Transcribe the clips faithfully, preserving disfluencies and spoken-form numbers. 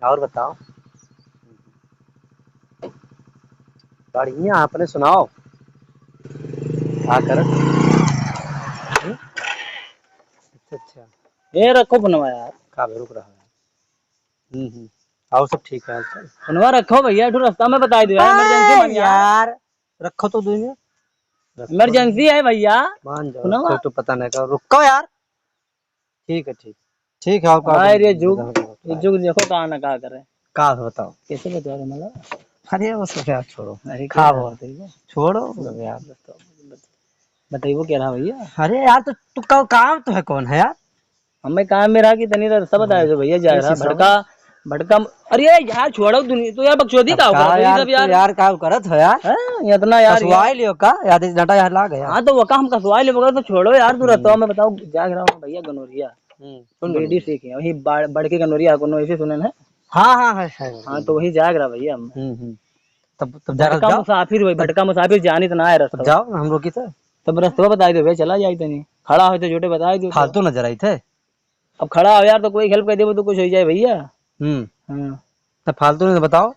और बताओ? बढ़िया, अपने सुनाओ, का करत? हम्म? अच्छा, अच्छा। ए, रखो फोनवा यार। का बे, रुक रहा है। हम्म, हम्म। और सब ठीक है आजकल? फोनवा रखो भैया, एक ठो रास्ता में बताई दो यार, emergency में यार। यार, रखो तो दो मिनट। रखो। Emergency है भैया। मान जाओ, फोनवा। रखो तो पता नहीं का, रुको यार। ठीक है, ठीक। ठीक है, और का भाई, बोल-, ये जुग, बताओ, बताओ। ये जुग देखो कहाँ ना कहाँ करे। का बताओ? कैसे बता रहे मतलब? अरे, वो सब यार छोड़ो। अरे, का क्या बात है ये? छोड़ो, सब यार। बताओ, बत-, बताइए, वो क्या रहा भैया? अरे यार, तो तू का-, काम तो है, कौन है यार? हमें काम में रहा कि तनी रस्ता बताए दो भैया, जा रहा भटका, भटका। अरे यार, छोड़ो दुनिया, तो यार बकचोदी का हो रहा है यार, सब यार? यार, का करत हो यार? हैं? इतना यार, कसवाई लियो का? याद इस डाटा यार लाग गया। हाँ, तो वो का हम कसवाई लियो, तो छोड़ो यार, तू हम्म। रस्ता में बताओ, जा रहा हूँ भैया गनोरिया। हम्म, कौन बीडी गनोरिया? सीखे, वही बाड़-, बड़के गनोरिया, कोनो ऐसे सुने हैं? हाँ, हाँ, है, है। हाँ, तो वही जाग रहा भैया हम। हम्म, हम्म। तब, तब जा रहा, भटका जाओ। मुसाफिर हुई, तब भटका मुसाफिर जानी तो ना है तब रस्ता। जाओ ना, हम रोकी तो। तब रस्ता बताई दो भैया, चला जाई तनी। खड़ा होई तो जोटे बताई दो। फालतू नजर आई थे। अब खड़ा हो यार, तो कोई help कर दे, वो तो कुछ हो जाए भैया। हम्म। हाँ। तब फालतू नहीं तो बताओ।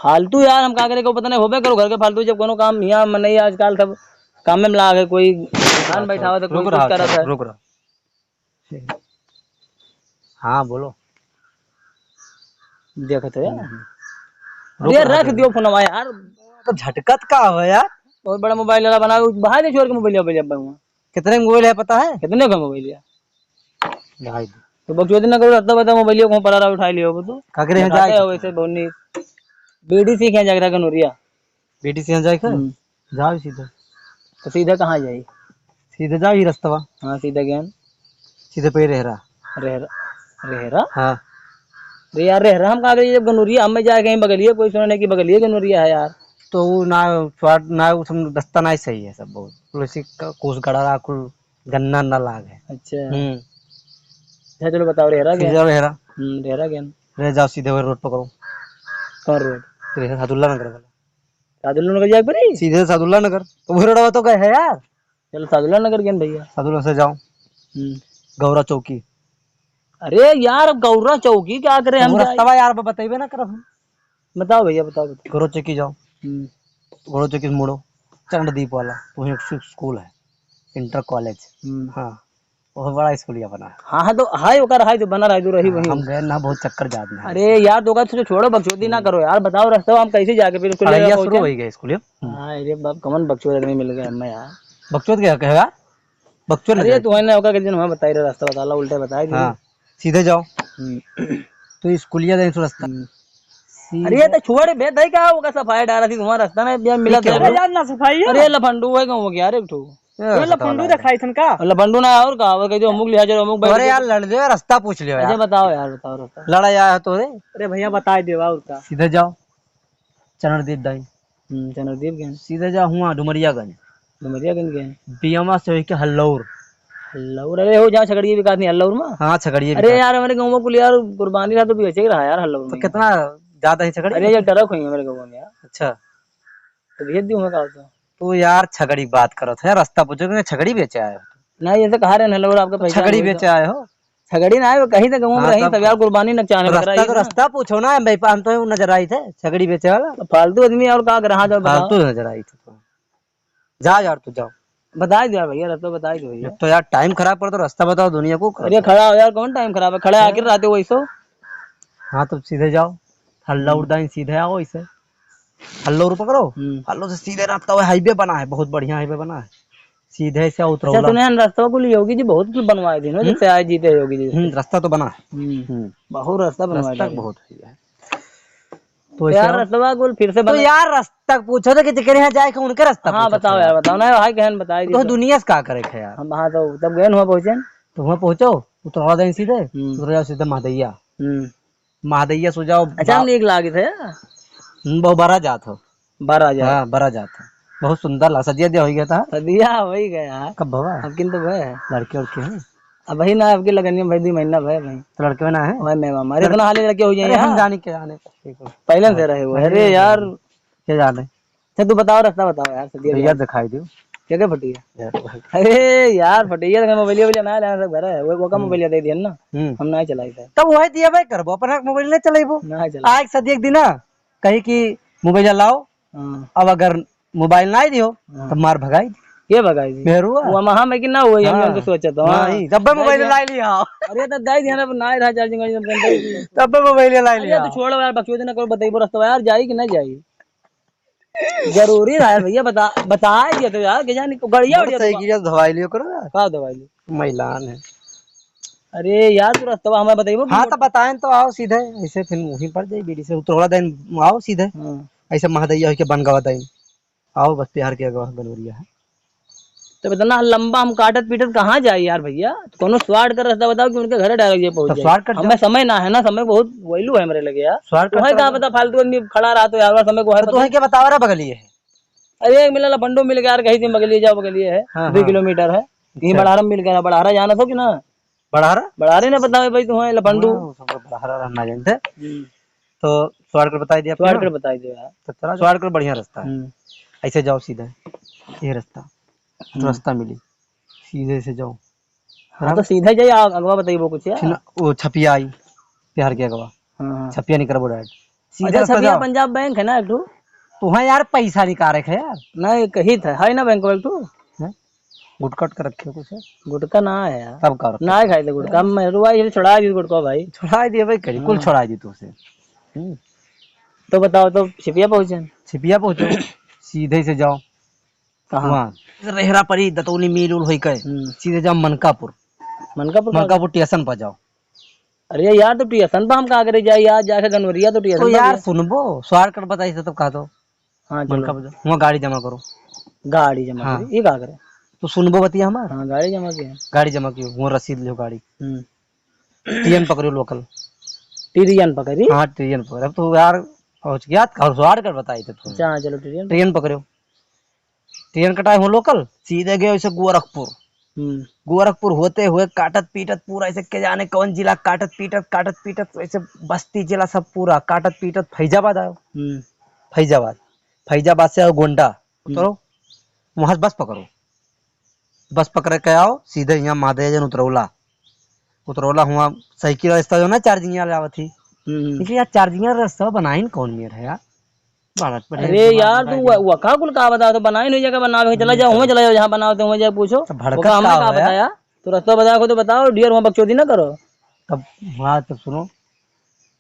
फालतू यार, हम का करे, को पता नहीं होबे करो घर के फालतू, जब कोनो काम यहाँ मनई आजकल सब काम में लाग है, कोई इंसान बैठा हुआ तो कोई रुक कुछ रहा, करत है। रुक रहा। हाँ, बोलो। देखत हो यार। हम्म, हम्म। अरे रुक रहा, रख रुक दियो रहा। फोनवा यार। तो झटकत का हो यार? बहुत बड़ा मोबाइल वाला बना, बाहर दे छोड़ के मोबाइल, मोबाइल, मोबाइल। कितने का मोबाइल है पता है? कितने का मोबाइल है? ढाई दो। तो बकचोदी ना करो, रस्ता बता, मोबाइल को परा रहा, उठा लियो वो तो। का करे, यहाँ दिखाते जाए हो कितना? वैसे बोलनी। बीडी सीखे जाके रहा गनोरिया। बीडी सीखे जाए का? हम्म। जाओ सीधे। तो सीधे कहाँ जाई? सीधे जाओ, ये रस्ता बा। हाँ, सीधे गए। सीधे पे रेहरा। रेहरा? रेहरा? हाँ। अरे यार, रेहरा हम कहाँ गए? जब गनोरिया हमें जाए कहीं बगलिए, कोई सुना नहीं कि बगलिए गनोरिया है यार। तो वो ना, स्वाद ना, वो सब रस्ता ना ही सही है सब बहुत। पुलिस का कोस गड़ा रहा, कुल गन्ना ना लाग है। अच्छा। हम्म। अच्छा, चलो बताओ, रेहरा गया? सीधे रेहरा। हम्म, रेहरा गया। रे जाओ, सीधे वही रोड पकड़ो। कौन रोड? रेहरा सादुल्ला नगर वाला। सादुल्ला नगर जाए पड़ी? सीधे सादुल्ला नगर। तो वही रोडवा तो गए है यार। चलो, सादुल्ला नगर गए भैया। सादुल्ला से जाओ। हम्म। गौरा चौकी। अरे यार, अब गौरा चौकी क्या करे हम वो जाए? रस्ता यार, अब बताइबे ना करब हम। बताओ भैया, बताओ, बताओ। गौरा चौकी जाओ। हम्म। गौरा चौकी से मुड़ो, चंद्रदीप वाला, तो वहीं एक स्कूल है, इंटर कॉलेज। हम्म। हाँ। बहुत बड़ा स्कूलिया बना है। हाँ, हाँ, तो हाय ओकर हाय जो बना रहा है, जो रही हाँ, वही। हम गए ना, बहुत चक्कर जात में है। अरे यार, तो ओकर तो छोड़ो, बकचोदी ना हम्म। करो यार, बताओ रास्ता हम कैसे जाके फिर स्कूलिया कढ़ैया पहुँचे? शुरू हो गया स्कूलिया। हम्म। हाँ, अरे बाप, कमन बकचोद आदमी मिल गए हमें यार। बकचोद क्या कहेगा? बकचोद अरे नहीं। तू है ना, ओकर के दिन वहाँ बताई रहे, रास्ता बता ला, उल्टे बताई दे। हाँ, सीधे जाओ। हम्म। तो स्कूलिया जाए तो रास्ता। हम्म। सीधे अरे ये तो छोड़ बे, दे का ओकर सफाई डाला थी तुम्हारा रास्ता में, मिला ठीक है, था। अरे यार ना सफाई है। अरे लफंडू है, कहूँ क्या रे, एक ठो। ये ये लफंडू दिखाई थन का? लफंडू ना और का, और कह दो अमुक लिहाज और अमुक बैठ अरे गए। यार, लड़ दे, रास्ता पूछ लियो अच्छा, यार। बताओ यार, बताओ रास्ता। लड़ा आया है तो रे। अरे भैया, बता देवा और का। सीधे जाओ, चनरदीप दाई। हम्म, चनरदीप गए। सीधे जाओ हुआ डुमरियागंज। डुमरियागंज गए। बियमा से होके हल्लौर। हल्लौर, अरे हो जहाँ छगड़िया बिकात नहीं, हल्लौर में? हाँ, छगड़िया अरे बिकात। यार, हमारे गाँव में कुल यार कुर्बानी रहा तो बेचे रहा यार हल्लौर तो में। कितना ज्यादा ही छगड़ी? अरे, ये ट्रक हुई हमारे गाँव में यार। अच्छा। तो भेज दी हमें कहा तो। तू यार छगड़ी बात करत है, रास्ता पूछो कि छगड़ी बेचे आए हो? नहीं, ये तो कहा रहे हैं, लोग आपका तो पहचान छगड़ी हुई बेचे तो। आए हो? छगड़ी ना आए, वो कहीं तो गाँव में हाँ, रही, तब तब यार का? कुर्बानी न चाहने तो लग रहा रास्ता है तो ना। रास्ता पूछो ना, भाई, हम तो वो नजर आई थे, छगड़ी बेचे वाला। तो फालतू आदमी और का रहा था, बताओ। फालतू नजर आई थे तो। जा यार, तू जाओ। बताई दो यार भैया, रास्ता बताई दो भैया। एक तो यार टाइम खराब कर दो, रास्ता बताओ दुनिया को। अरे खड़ा हो यार, कौन टाइम खराब है? खड़े हाँ। आखिर रहते हो वैसो। हाँ, तो सीधे जाओ, हल्ला हम्म। उड़दाइन सीधे आओ इसे। हल्लो और पकड़ो, हम्म। हल्लो से सीधे रास्ता, वो हाईवे बना है, बहुत बढ़िया हाईवे बना है, सीधे से अच्छा, उतरौला। सुने हैं, रास्ता को योगी जी बहुत कुछ बनवाए थे ना, हम्म? जब से आए जीते योगी जी से। हम्म, रास्ता तो बना है। हम्म, हम्म। बहुत रास्ता बनवाए रास्ता थे। बहुत है। तो यार, ऐसे रस्तवा कुल फिर से तो बना। यार, रास्ता पूछो तो कि जेकरे यहाँ जाए के उनके रास्ता हाँ, पूछो बताओ यार। यार, बताओ ना, हाय कहन बताई तो दी तो। दुनिया से का करे है यार? हम हाँ, तो तब गए हुआ पहुँचे। तो वहाँ पहुँचो, उतरवा दें सीधे, हम्म। उतर जाओ सीधे महादैया। हम्म। महादैया सो जाओ, अच्छा, बा- हम एक लागे थे। हम्म, बहुत बड़ा जात हो। बड़ा जात। हाँ, बड़ा जात हो। बहुत सुंदर ला, सदिया दिया हो गया था। सदिया हो ही गया। कब भवा? अब किन तो भय है। लड़के उड़के हैं? अब वही ना, आपके लगन में भाई, दो महीना भय भाई। तो लड़के में ना है? भाई, मैं मामा। अरे, लड़के इतना हाले लड़के हो जाए अरे, हम यार। जाने के जाने। पहले से रहे हुए। अरे अरे, यार। के जाने? अच्छा, तू बताओ, रास्ता बताओ यार, सदिया भैया दिया। दिखाई दो। क्या, क्या फटी है? यार, अरे यार, फटी है, तो मोबाइल, मोबाइल ना लाना, सब घर है, वो, वो का हम्म। मोबाइल दे दिया ना, हम्म। हम ना चलाई था। तब वही दिया भाई करबो, अपना मोबाइल ना चलाइबो। ना चलाई। आज सदी एक दिन ना, कही कि मोबाइल लाओ, हाँ। अब अगर मोबाइल ना दियो, हाँ। तब मार भगाई। के भगाई दी? मेहरुआ। वो महा में कि ना हुआ, हम हाँ। तो सोचा था, हाँ। नहीं, तब मोबाइल ला लिया। अरे, तो दाई ध्यान अब ना रहा charging वार्जिंग, तब मोबाइल ला अरे, लिया। तो छोड़ो यार, बकचोदी ना करो, बताइबो रस्ता यार, जाई कि ना जाई? जरूरी रहा है भैया, बता, बताए दिया तो यार, के जानी, गड़िया उड़िया तो मोटरसाइकिल धवाई लियो करो यार। का धवाई लियो? मैलान है। अरे यार, तू रस्तवा हमें बताइबो कि हाँ, मोट- तो बताएं तो आओ सीधे, ऐसे फिर वहीं पर जाई बीड़ी से, उतरौला दाइन आओ सीधे। हाँ। ऐसे महादैया होके बनगावा दाइन आओ, बस तिहार के अगवा गनवरिया है। तब इतना लंबा हम काटत पीटत कहाँ जाए यार भैया? कोनो shortcut रस्ता बताओ कि उनके घरे direct ये पहुँच तो जाए। Shortcut हमें जाओ। समय ना है ना, समय बहुत value है हमरे लगे यार। Shortcut तोहे का चलो। पता फालतू आदमी खड़ा रहा तो यार, समय को है तो पता तोहे नहीं। के बतावा रहा बगलिए है। अरे, एक मिला लफंडो मिल गया यार, कहीं से बगलिए जाओ, बगलिए है, हाँ, दो हाँ। किलोमीटर है। यहीं अच्छा। बड़हरा मिल गया, बड़हरा जाना था कि ना? बड़हरा? बड़हरे ना पता है भाई, तुम्हें लफंडू। हाँ, वो सब बड़हरा रहना जानते। हम्म। तो shortcut बताई दिया आपने ना? Shortcut बताई दिया यार। तो चला जाओ। Shortcut बढ़िया रास्ता है। हम्म। ऐसे जाओ सीधा, ये रास्ता, हम्म। रास्ता मिली, सीधे से जाओ। हाँ, हाँ। तो सीधे जाइए, आ-, अगवा बताइबो कुछ यार। छिन-, वो छपिया आई, तिहार के अगवा। हाँ, हाँ। छपिया निकलबो direct। सीधे अच्छा, रास्ता छपिया जाओ। पंजाब बैंक है ना एक ठो? तो हाँ यार, पैसा निकाले है यार। नहीं, कही था, है ना बैंक में एक ठो? हैं? गुटखा उटखा रखे हो कुछ? गुटखा ना है यार। तब का रखे? ना खाई ले गुटखा। हम मेहरुआ ये छोड़ा दी गुटखा भाई। छोड़ा दिए भाई, करी, कुल हाँ। छोड़ा दी तू से। हम्म। तो बताओ, तो छिपिया पहुँचे? छिपिया पहुँचो, सीधे से जाओ। कहाँ? वहाँ रेहरा परी दतौली मिल उल होई के हम्म। सीधे जाओ मनकापुर। मनकापुर का? मनकापुर स्टेशन पर जाओ। अरे यार, तो स्टेशन पर हम का करे जाए यार, जाके गनवरिया तो स्टेशन तो पर यार गए। सुनबो, shortcut बताई से तब कहा तो। हाँ, चलो। मनकापुर जाओ, वहाँ गाड़ी जमा करो। गाड़ी जमा हाँ। करी, ये का करे? तो सुनबो बतिया हमार। हाँ, गाड़ी जमा किया। गाड़ी जमा कियो, वहाँ रसीद लियो गाड़ी। हम्म। ट्रेन पकड़ियो local। ट्रेन पकड़ी? हाँ, ट्रेन पकड़। अब तो यार पहुँच गया, और shortcut बताई थे तुम। अच्छा, हाँ, चलो, ट्रेन। ट्रेन पकड़ियो। ट्रेन कटाए हो local, सीधे गए ऐसे गोरखपुर। हम्म। गोरखपुर होते हुए काटत पीटत पूरा ऐसे के जाने कौन जिला काटत पीटत, काटत पीटत ऐसे बस्ती जिला सब पूरा काटत पीटत फैजाबाद आयो। हम्म। फैजाबाद, फैजाबाद से आओ गोंडा, हम्म। उतरो, वहाँ से बस पकड़ो। बस पकड़ के आओ, सीधे यहाँ महादया जन उतरौला। उतरौला हुआ साइकिल रास्ता जो ना charging वाला आवत ही। हम्म। लेकिन यार charging वाला रास्ता बनाइन कौन मेर है यार? बड़ा बढ़िया अरे दिमाग यार, तू लगाई वो, दिया। वो का कुल का बताओ, तो बनाइन हुई जगह बनावे, चला जाओ, हम्म। वहाँ चला जाओ, जहाँ बनाओ तो वहाँ जाए पूछो। तो वो भड़कत का हमें का का होया? बताया? तो रास्ता बता को तो बताओ, डियर वहाँ बकचोदी ना करो। तब वहाँ तो सुनो,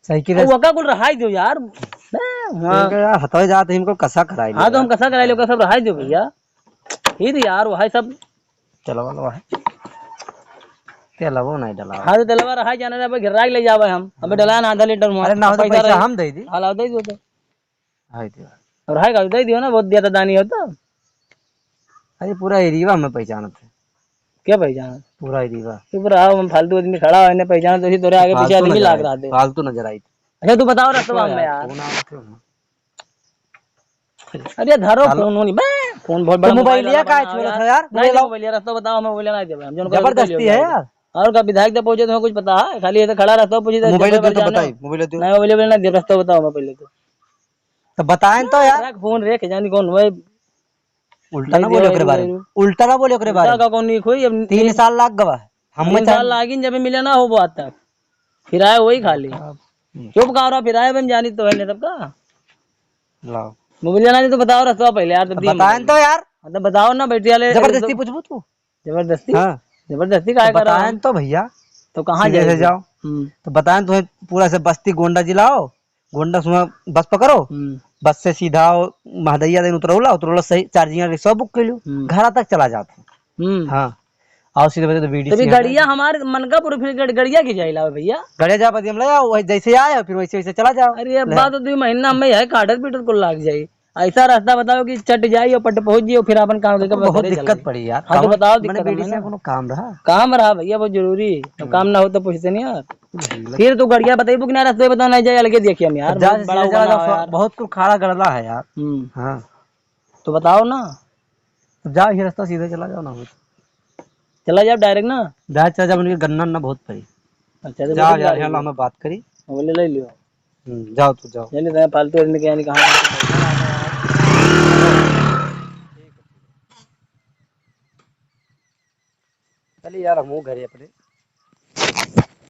साइकिल अब वो का कुल रहाई दो यार। मैं, हाँ। ठीक है यार, हथवा जात है, इनको कसा कराई हाँ, लो तो हम यार। कसा कराई लो, का सब रहाई दो भैया। फिर यार, वही सब। चलो, बोलो, वही। तेलवो नहीं डलावा। हाँ, तो तेलवा रहा जाने रे, अब गिर्रा के ले जावे हम। अबे डलाया ना आधा लीटर में। अरे ना हो तो पैसा पैसा रही। हम दे दी। हाँ, लाओ, दे दो तो। हाय दिया। और हाय का दे दियो ना, बहुत दिया था दानी हो तो। अरे पूरा एरिया में पहचानत है। क्या पहचान? पूरा एरिया। चुप रहो, हम फालतू आदमी खड़ा है, इन्हें पहचान तो इसी तोरे आगे पीछे फालतू आदमी नजर लाग आई, रहा दे। फालतू नजर आई। अच्छा, तू बताओ रस्तवा कौन में आया? यार। कौन आया? क्यों? अरे धरो हेलो। फोन होनी बे, फोन बहुत तो बड़ा मोबाइल मोबाइल लिया वाला काहे बना छोड़त यार। हो यार? नहीं ले दे लो। मोबाइल यार, रास्ता बताओ, मैं मोबाइल ना देबे हम, जौन का जबरदस्ती मोबाइल है लिया। यार। और का विधायक दे पहुंचे तो कुछ पता है, खाली ऐसे खड़ा रहता हो, पूछे तो मोबाइल दे जबरदस्ती तो जाने। बताई, मोबाइल दे। नहीं, मोबाइल नहीं दे, रास्ता बताओ, मैं पहले तो। तो बताएं तो यार। रख फोन रे, के जानी कौन हुआ। उल्टा ना नहीं बोले दे ओकरे बारे में। भाई। उल्टा ना बोले ओकरे बारे उल्टा में। का कौन नहीं खोई, अब तीन नहीं। साल लाग गवा। हम तीन बचान- साल लागिन जब मिले ना हो बात तक। फिर आए वही खाली। अब चुप का रहा, फिर आए बन जानी तो है नहीं तब का। लाओ। मोबाइल जाना नहीं तो बताओ रस्तवा पहले यार, तब तो दिया बताएं मोबाइल। तो यार। हाँ, तो बताओ ना बैठी वाले। जबरदस्ती पूछबू तू? जबरदस्ती? हाँ। जबरदस्ती काहे तो कर रहा बताएं हूँ? तो भैया। तो कहाँ सीधे से जाएगी? जाओ। हम्म। तो बताएं तो पूरा से बस्ती गोंडा जिला हो, गोंडा से वहाँ बस पकड़ो, हम्म। बस से सीधा आओ, महदैया दिन उतरौला, उतरौला सही चार्जिंग रिक्शा बुक कर लो, हम्म। घर तक चला जाता। हम्म। हाँ। आओ सीधे बजे तो बीडी तभी सी गड़िया हमारे मन का पूरा फिर गड़-, गड़िया की जाए लाओ भैया। गड़िया जा बजे हम ले आओ, वही जैसे आए फिर वैसे वैसे चला जाओ। अरे अब ले। बात तो दो महीना में है, काटत पीटत को लाग जाए। ऐसा रास्ता बताओ कि चट जाई और पट पहुंच जाई और फिर अपन काम करके तो बहुत घरे दिक्कत चला पड़ी यार। हाँ, तो काम, बताओ मने दिक्कत बीड़ी है से ना। कोनो काम रहा? काम रहा भैया, बहुत जरूरी। अब हम्म। काम ना हो तो पूछते नहीं यार। हम्म। फिर तू गड़िया बताइबो कि ना, रास्ते बताओ, नहीं जाए, अलगे देखिए हम यार, जा, बहुत बड़ा जा, जा, बना हुआ है यार। बहुत कुल खाड़ा गड़ला है यार। हम्म। हाँ। तो बताओ ना। तो जाओ, ये रास्ता सीधे चला जाओ ना। चला जाओ direct ना। जा, चला जाओ, उनके गन्ना ना बहुत पड़ी। अच्छा, तो जाओ बोले यार, जा यहाँ रही ला है। हमें बात करी। बोले ले लियो। हम्म, जाओ तू, जाओ। यानी तो फालतू आदमी के यानी कहाँ। चली यार, हमहू घरे अपने।